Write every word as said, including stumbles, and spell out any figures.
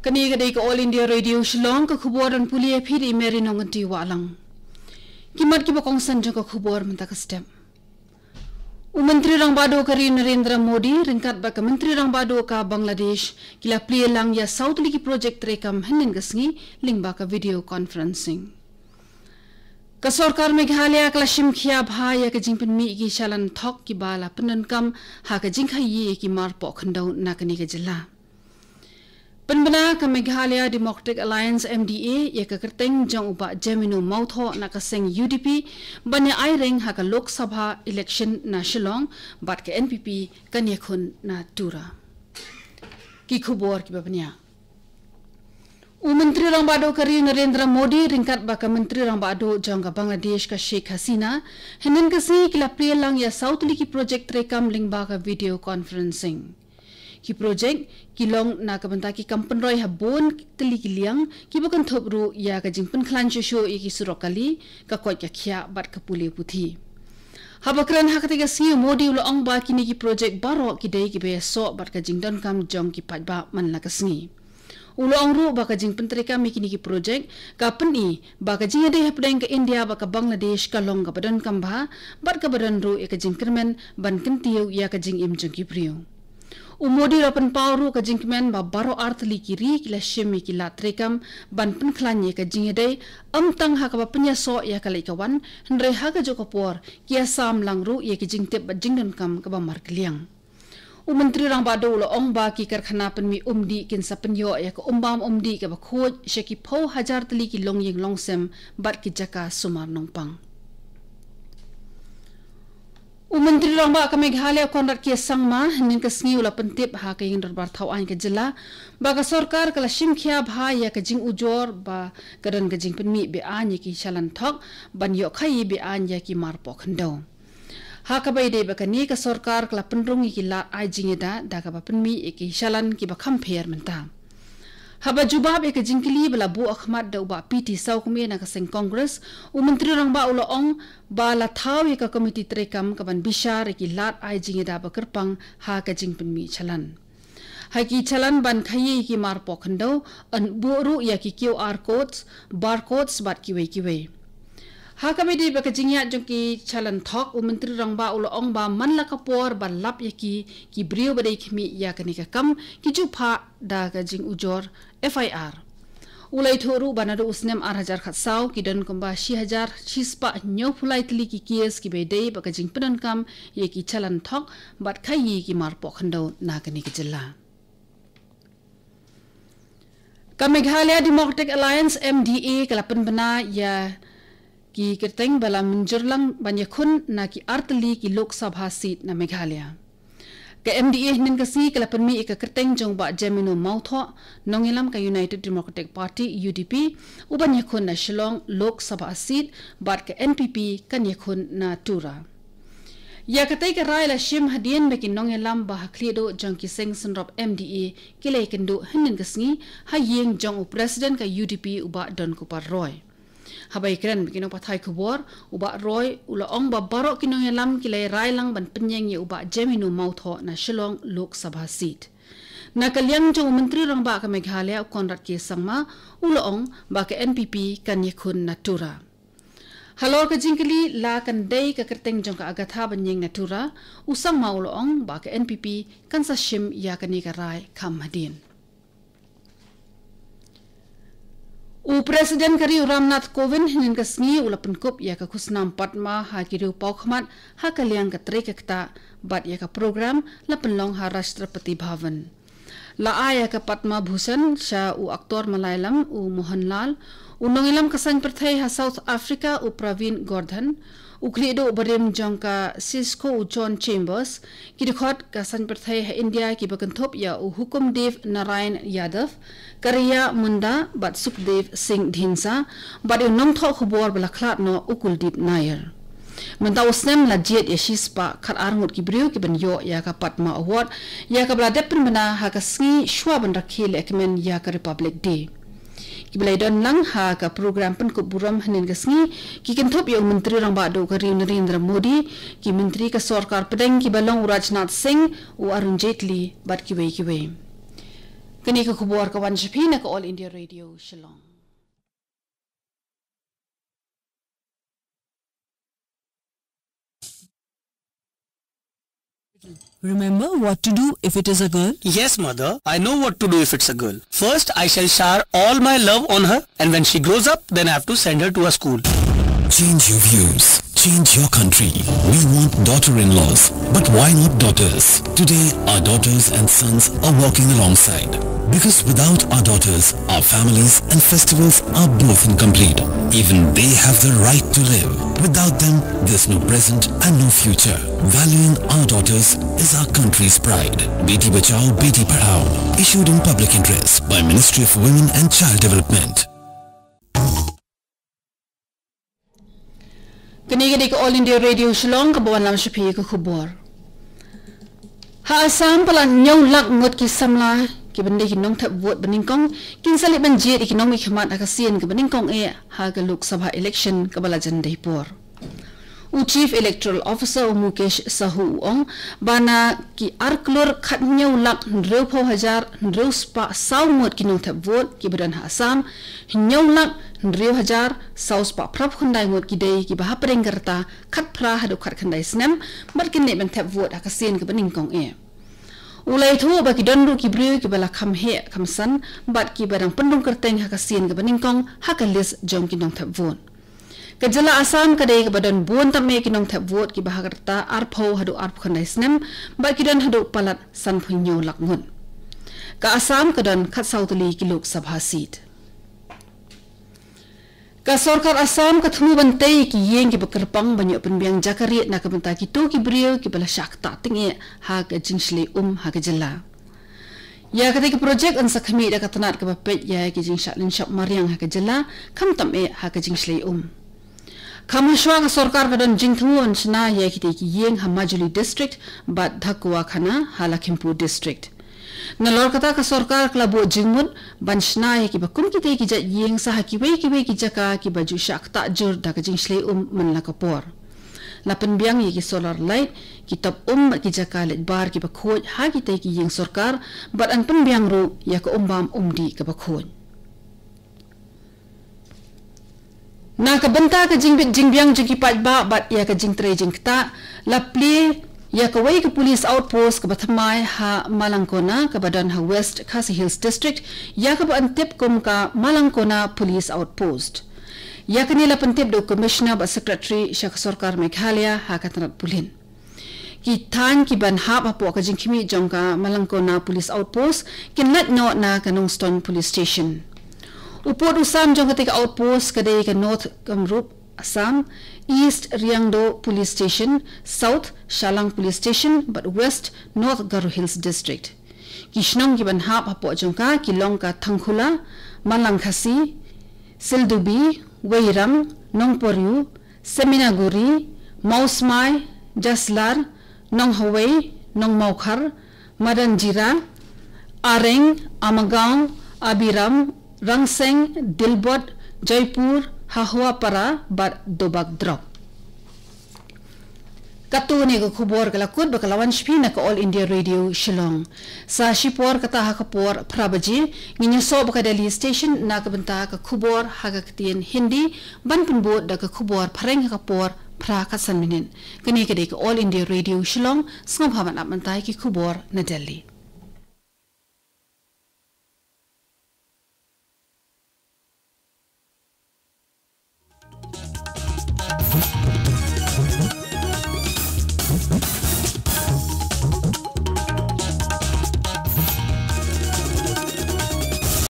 Kane ka dei ka All India Radio Shillong, ka khubor ban pule ïa phi da i Mary Nongkynti Wahlang. Ki mat kiba kongsan jong ka khubor mynta ka step. U Myntri Rangbah Duh ka ri Narendra Modi ryngkat bad ka Myntri Rangbah Duh ka Bangladesh ki la plie lang ïa saw tylli ki projek treikam hynnin ka sngi lyngba ka video conferencing. Ka sorkar Meghalaya ka la shim khia bha ïa ka jingpynmih ki shalan thok kiba la pyndonkam ha ka jingkhaïi ïa ki marpoh khyndew na kane ka jylla. Pynbna ka Meghalaya Democratic Alliance, M D A, ïa ka kyrteng jong u Bah Jemino Mawthoh na ka seng U D P ban ïa aireng ha ka Lok Sabha election na Shillong, bad ka N P P kan ïakhun na Tura. Ki khubor kiba bniah. U Myntri Rangbah Duh ka ri Narendra Modi ryngkat bad ka Myntri Rangbah Duh jong ka Bangladesh ka Sheikh Hasina hynnin ka sngi ki la plie lang ïa saw tylli ki projek treikam lyngba ka video conferencing. Ki projek ki long na ka bynta ki kam pynroi ha bun tylli ki liang, kiba kynthup ruh ïa ka jingpynkhlaiñ shuh shuh ïa ki surok kali, ka koit ka khiah bad ka pule puthi. Haba kren ha katei ka sngi, u Modi u la ong ba kine ki projek baroh ki dei kiba ïasoh bad ka jingdonkam jong ki paidbah man la ka sngi. U la ong ruh ba ka jingpyntreikam ïa kine ki projek ka pyni ba ka jingïadei hapdeng ka India bad ka Bangladesh ka long kaba donkam bha, bad kaba don ruh ïa ka jingkyrmen ban kyntiew ïa ka jingim jong ki briew. U Modi u la pynpaw ruh ka jingkmen ba baroh artylli ki ri ki la shim ïa ki lad treikam ban pynkhlaiñ ïa ka jingïadei, ym tang ha kaba pynïasoh ïa ka leit ka wan, hynrei ha kajuh ka por ki ïasam lang ruh ïa ki jingtip bad jingdonkam kaba markylliang. U Myntri Rangbah Duh u la ong ba ki karkhana pynmih umdih kin sa pynïoh ïa ka umbam umdih kaba khuid sha ki phew hajar tylli ki longïing longsem bad ki jaka sumar nongpang. U Myntri Rangbah ka Meghalaya, Conrad K Sangma, hynnin ka sngi u la pyntip ha ka ïing dorbar thaw aiñ ka jylla ba ka sorkar ka la shim khia bha ïa ka jingujor ba ka don ka jingpynmih be-aiñ ïa ki shalan thok ban ïoh khaïi be-aiñ ïa ki marpoh khyndew. Ha kaba ïadei bad kane, ka sorkar ka la pynrung ïa ki lad ai jingïada da kaba pynmih ïa ki shalan kiba kham pher mynta. Haba jubab ïa ka jingkylli ba la buh ha khmat da u Bah P T Sawkmie na ka seng Congress, u Myntri Rangbah u la ong ba la thaw ïa ka komiti treikam kaban bishar ïa ki lad ai jingïada ba kyrpang ha ka jingpynmih shalan. Ha ki shalan ban khaïi ïa ki marpoh khyndew, yn buh ruh ïa ki Q R codes, barcodes bad kiwei kiwei. Ha kaba ïadei bad ka jingïaid jong ki shalan thok, u Myntri Rangbah u la ong ba man la ka por ba lap ïa ki, ki briew ba dei khmih ïa kane ka kam ki ju phah da ka jingujor F I R. U la ïathuh ruh ba naduh u snem ar hajar khatsaw ki don kumba shi hajar shispah hynñiewphew lai tylli ki case kiba ïadei bad ka jingpyndonkam ïa ki shalan thok bad khaïi ki marpoh khyndew na kane ka jylla. Ka Meghalaya Democratic Alliance, M D A, ka la pynbna ïa ki kyrteng ba la mynjur lang ban ïakhun na ki artylli ki Lok Sabha seat na Meghalaya. Ka M D A hynnin ka sngi ka la pynmih ïa ka kyrteng jong u Bah Jemino Mawthoh, nongïalam ka United Democratic Party, U D P, u ban ïakhun na Shillong Lok Sabha seat, bad ka N P P kan ïakhun na Tura. Ïa katei ka rai la shim hadien ba ki nongïalam ba ha khlieh duh jong ki seng synrop M D A ki la ïakynduh hynnin ka sngi ha ïing jong u President ka U D P, u Bah Donkupar Roy. Haba ïakren bad ki nongpathai khubor, u Bah Roy u la ong ba baroh ki nongïalam ki la rai lang ban pynïeng ïa u Bah Jemino Mawthoh na Shillong Lok Sabha seat. Na ka liang jong u Myntri Rangbah ka Meghalaya, u Conrad K Sangma, u la ong ba ka N P P kan ïakhun na Tura. Halor ka jingkylli la kan dei ka kyrteng jong ka Agatha ban ïeng na Tura, u Sangma u la ong ba ka N P P kan sa shim ïa kane ka rai kham hadien. U President ka ri, u Ramnath Kovind, hynnin ka sngi u la pynkup ïa ka khusnam Padma ha ki riew paw khmat ha ka liang ka trei ka ktah bad ïa ka program la pynlong ha Rashtrapati Bhavan. La ai ïa ka Padma Bhushan sha u aktor Malayalam, u Mohanlal, u nongïalam ka saiñ pyrthei ha South Africa, u Pravin Gordhan, u khlieh duh barim jong ka Cisco, u John Chambers, ki dkhot ka saiñ pyrthei ha India kiba kynthup ïa u Hukumdev Narayan Yadav, Kariya Munda bad Sukhdev Singh Dhindsa, bad ïa u nongthoh khubor ba la khlad noh, u Kuldeep Nair. Mynta u snem la jied ïa shispah khatar ngut ki briew kiban ïoh ïa ka Padma Award, ïa kaba la dep pynbna ha ka sngi shuwa ban rakhe lehkmen ïa ka Republic Day. Kiba la ïadon lang ha ka program pynkup burom hynnin ka sngi ki kynthup ïa u Myntri Rangbah Duh ka ri, u Narendra Modi, ki Myntri ka sorkar pdeng kiba long u Rajnath Singh, u Arun Jaitley bad kiwei kiwei. Kane ka khubor ka wan sha phi na ka All India Radio Shillong. Remember what to do if it is a girl? Yes, mother. I know what to do if it's a girl. First, I shall shower all my love on her, and when she grows up, then I have to send her to a school. Change your views. Change your country. We want daughter-in-laws. But why not daughters? Today, our daughters and sons are walking alongside. Because without our daughters, our families and festivals are both incomplete. Even they have the right to live. Without them, there's no present and no future. Valuing our daughters is our country's pride. Beti Bachao, Beti Padhao. Issued in public interest by Ministry of Women and Child Development. Kane ka dei ka All India Radio Shillong, kaba wanlam sha phi ka khubor. Ha Assam, palat hynñiew lak ngut ki samla kiba dei ki nongthep vote banyngkong kin sa leit ban jied ïa ki nongmihkhmat ha ka sien kaba nyngkong eh ha ka Lok Sabha election kaba la jan dei por. U Chief Electoral Officer, u Mukesh Sahu, u ong ba na ki ar klur khathynñiew lak hynriewphew hajar hynriew spah saw ngut ki nongthep vote kiba don ha Assam, hynñiew lak hynriew hajar saw spah phraphew khyndai ngut ki dei kiba hapdeng ka rta khatphra haduh khatkhyndai snem, bad kin leit ban thep vote ha ka sien kaba nyngkong eh. U la ïathuh ba ki don ruh ki briew kiba la kham heh kham san bad kiba dang pynrung kyrteng ha ka sien kaba nyngkong ha ka list jong ki nongthep vote. Ka jylla Assam ka dei kaba don bun tam eh ki nongthep vote kiba ha ka rta arphew haduh arphew khyndai snem, bad ki don haduh palat sanphew hynñiew lak ngut. Ka Assam ka don khatsaw tylli ki Lok Sabha seat. Ka sorkar Assam ka thmu ban tei ki ïing kiba kyrpang ban ïoh pynbiang jaka rieh na ka bynta kito ki briew kiba la shah ktah tyngeh ha ka jingshlei um ha ka jylla. Ïa katei ka projek yn sa khmih da ka tnat kaba peit ïa ki jingshah lynshop mariang ha ka jylla, khamtam eh ha ka jingshlei um. Kham hashwa, ka sorkar ka don jingthmu ban shna ïa kitei ki ïing ha Majuli District bad Dhakuakhana ha Lakhimpur District. Nalor kata, ka sorkar ka la buh jingmut ban shna ïa kiba kum kitei ki jait ïing sa ha kiwei kiwei ki jaka kiba ju shah ktah jur da ka jingshlei um man la ka por. La pynbiang ïa ki solar light, ki top um bad ki jaka leit bar kiba khuid ha kitei ki ïing sorkar, bad yn pynbiang ruh ïa ka um bam um dih kaba khuid. Na ka bynta ka jingbit jingbiang jong ki paidbah bad ïa ka jingtrei jingktah, la plie ïa kawei ka police outpost kaba thymmai ha Malangkona, kaba don ha West Khasi Hills District, ïa kaba yn tip kum ka Malangkona Police Outpost. Ïa kane la pyntip da u Commissioner bad Secretary sha ka sorkar Meghalaya ha ka tnat pulit. Ki thaiñ kiban hap hapoh ka jingkhmih jong ka Malangkona Police Outpost kin lait noh na ka Nongstoiñ Police Station. U pud u sam jong katei ka outpost ka dei ka North Kamrup Assam, East Riangdo Police Station, South Shallang Police Station bad West North Garo Hills District. Ki shnong kiban hap hapoh jong ka ki long ka Thangkhula, Malangkhasi, Sildubi, Weirang, Nongporyu, Seminaguri, Mawsmai, Jaslar, Nonghawei, Nongmawkhar, Madanjira, Areng, Amagaon, Abiram, Rangseng, Dilbot, Jaipur, Hahuapara bad Dobak Drok. Katto ne ka khubor ka la kut ba ka la wan sha phi na ka All India Radio Shillong. Sa shipor kata ha ka por phra baje, ngin ïasoh bad ka Delhi Station na ka bynta ka khubor ha ka ktien Hindi, ban pynbud da ka khubor phareng ha ka por phra khatsan minit. Kane ka dei ka All India Radio Shillong, sngewbha ban ap mynta ïa ki khubor na Delhi.